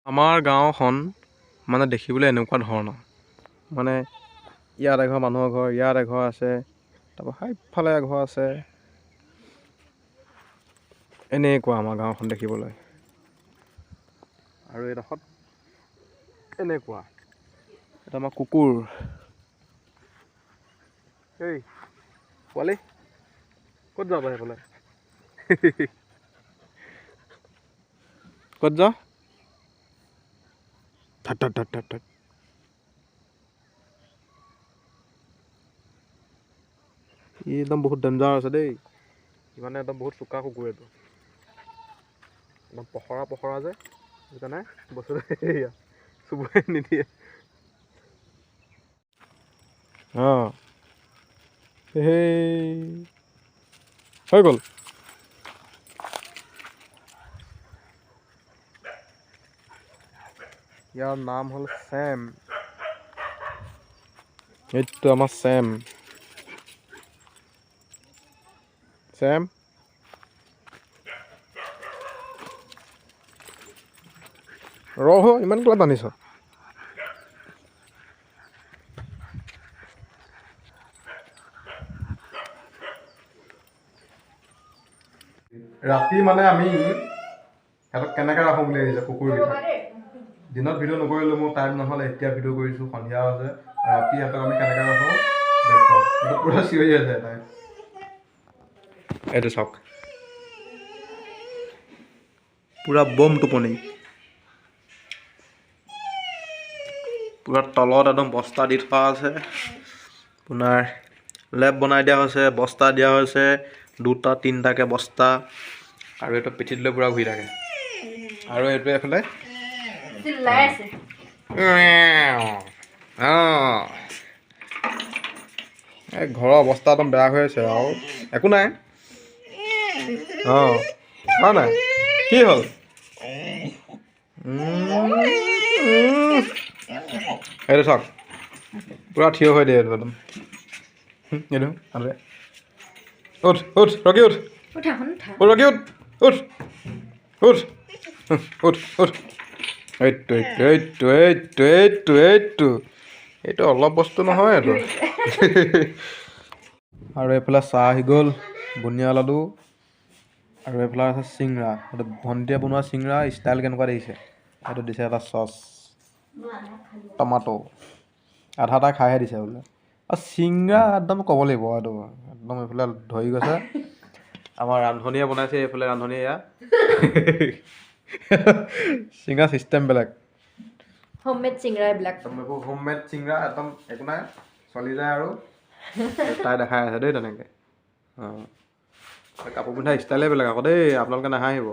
আমাৰ গাঁওখন মানে দেখিবলৈ এনেকুৱা ধৰণৰ, মানে ইয়াত এঘৰ মানুহৰ ঘৰ, ইয়াত এঘৰ আছে, তাৰপৰা সেইফালে এঘৰ আছে, এনেকুৱা আমাৰ গাঁওখন দেখিবলৈ। আৰু এইডোখৰত এনেকুৱা এটা আমাৰ কুকুৰ। এই পোৱালি ক'ত যাব সেইফালে? ক'ত যাওঁ? থাত থাত থাত থাত থাত। ই একদম বহুত ডেঞ্জাৰ আছে দেই, মানে একদম বহুত চোকা কুকুৰ এইটো, একদম পখৰা পখৰা যে, সেইকাৰণে বস্তুটো এইয়া চুবই নিদিয়ে। অঁ সেই হৈ গ'ল। ইয়াৰ নাম হ'ল চেম। এইটো আমাৰ চেম। চেম ৰহ, ইমান কেলা টানিছ। ৰাতি মানে আমি সিহঁতক কেনেকৈ ৰাখোঁ বুলি ভাবিছে কুকুৰকেইটা। দিনত ভিডিঅ' নকৰিলোঁ, মোৰ টাইম নহ'লে, এতিয়া ভিডিঅ' কৰিছোঁ, সন্ধিয়া হৈছে। ৰাতি সিহঁতক আমি কেনেকৈ ৰাখোঁ দেখুৱাওঁ। এইটো পূৰা চিঞৰি আছে তাই। এইটো চাওক, পূৰা বম টোপনি, পূৰা তলত একদম বস্তা দি থোৱা আছে। আপোনাৰ লেপ বনাই দিয়া হৈছে, বস্তা দিয়া হৈছে, দুটা তিনিটাকৈ বস্তা। আৰু এইটো পিঠিত লৈ পূৰা ঘূৰি থাকে। আৰু এইটো এইফালে অঁ, এই ঘৰৰ অৱস্থা একদম বেয়া হৈ আছে আৰু একো নাই। অঁ হয় নাই, কি হ'ল? এইটো চাওক, পূৰা থিয় হৈ দিয়ে এইটো একদম। এইটো আৰে উঠ উঠ ৰকি উঠ, ৰকি উঠ উঠ উঠ উঠ উঠ। এইটো এইটো এইটো এইটো এইটো এইটো এইটো অলপ বস্তু নহয় এইটো। আৰু এইফালে চাহ আহি গ'ল, বুনিয়া লাডু, আৰু এইফালে আছে চিংৰা। এইটো ভণ্টিয়ে বনোৱা চিংৰা, ষ্টাইল কেনেকুৱা দেখিছে। এইটো দিছে এটা চচ, টমাটো, আধা এটা খাইহে দিছে বোলে। আৰু চিংৰা একদম ক'ব লাগিব, এইটো একদম এইফালে ধৰি গৈছে। আমাৰ ৰান্ধনীয়ে বনাইছে, এইফালে ৰান্ধনীয়ে এয়া চিংৰা চিষ্টেম বেলেগ, হোমমেড চিংৰা এইবিলাক, একদম হোমমেড চিংৰা, একদম একো নাই, চলি যায়। আৰু তাই দেখাই আছে দেই তেনেকৈ। অঁ, কাপোৰ পিন্ধা ষ্টাইলে বেলেগ আকৌ দেই, আপোনালোকে নাহাঁহিব।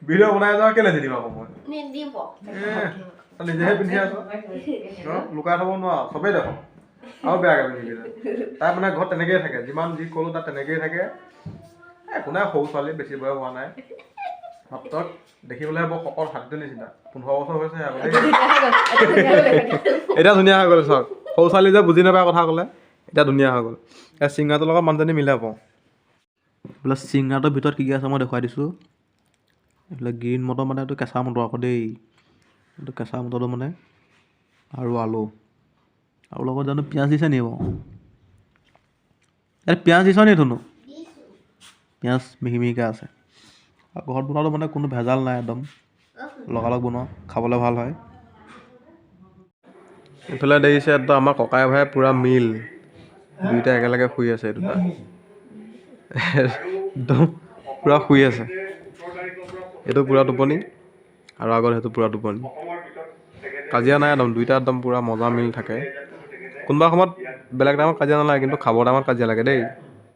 ভিডিঅ' বনাই যাওঁ, কেলৈ নিদিম আকৌ মই? নিজেহে পিন্ধি আছ, লুকাই থ'ব নোৱাৰ, চবেই দেখক আৰু বেয়াকৈ পিন্ধিবি। তাই মানে ঘৰত তেনেকৈয়ে থাকে, যিমান যি ক'লোঁ তাত তেনেকৈয়ে থাকে। একো নাই, সৰু ছোৱালী, বেছি বয়স হোৱা নাই, মাত্ৰ দেখিবলৈ বৰ শকত হাতীটোৰ নিচিনা। 15 বছৰ হৈছে আকৌ দেই। এতিয়া ধুনীয়া হৈ গ'ল চাওক, সৰু ছোৱালী যে বুজি নাপায় কথা ক'লে, এতিয়া ধুনীয়া হৈ গ'ল। এই চিংৰাটোৰ লগত মানুহজনী মিলাই পাওঁ। এইফালে চিংৰাটোৰ ভিতৰত কি কি আছে মই দেখুৱাই দিছোঁ। এইফালে গ্ৰীণ মটৰ, মানে এইটো কেঁচা মটৰ আকৌ দেই, এইটো কেঁচা মটৰটো মানে, আৰু আলু, আৰু লগত জানো পিঁয়াজ দিছে নি বাৰু? ইয়াত পিঁয়াজ দিছ নি ধুনু? পিঁয়াজ মিহি মিহিকৈ আছে। আৰু ঘৰত বনোৱাটো মানে কোনো ভেজাল নাই, একদম লগালগ বনোৱা, খাবলৈ ভাল হয়। এইফালে দেখিছে একদম আমাৰ ককাই ভাই পূৰা মিল, দুইটা একেলগে শুই আছে। এই দুটা একদম পূৰা শুই আছে। এইটো পূৰা টোপনি, আৰু আগত সেইটো পূৰা টোপনি, কাজিয়া নাই একদম, দুইটা একদম পূৰা মজা মিল থাকে। কোনোবা সময়ত বেলেগ টাইমত কাজিয়া নালাগে, কিন্তু খাবৰ টাইমত কাজিয়া লাগে দেই।